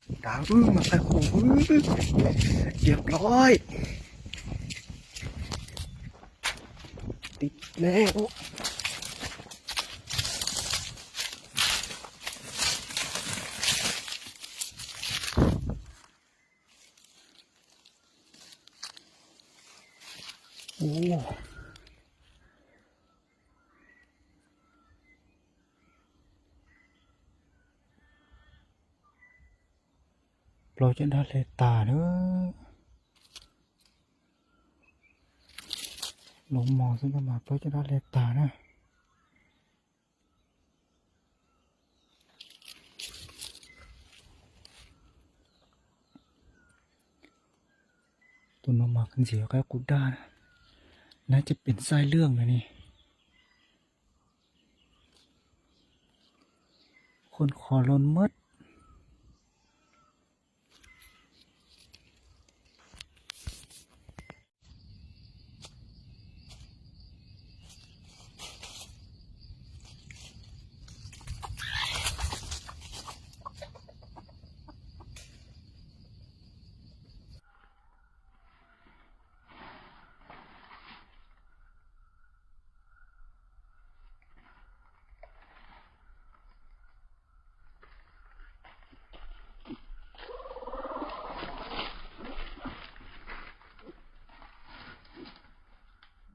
Dav mas qaib qus, tiag ploj. Tib leb. Plaub caj dab hle tag na. Los mos xwb no mas plaub caj dab hle tag na. Tus no mas ntxim qaib qus daj na, nab coj pem xaij lwj na ne. Khon kho loj mab.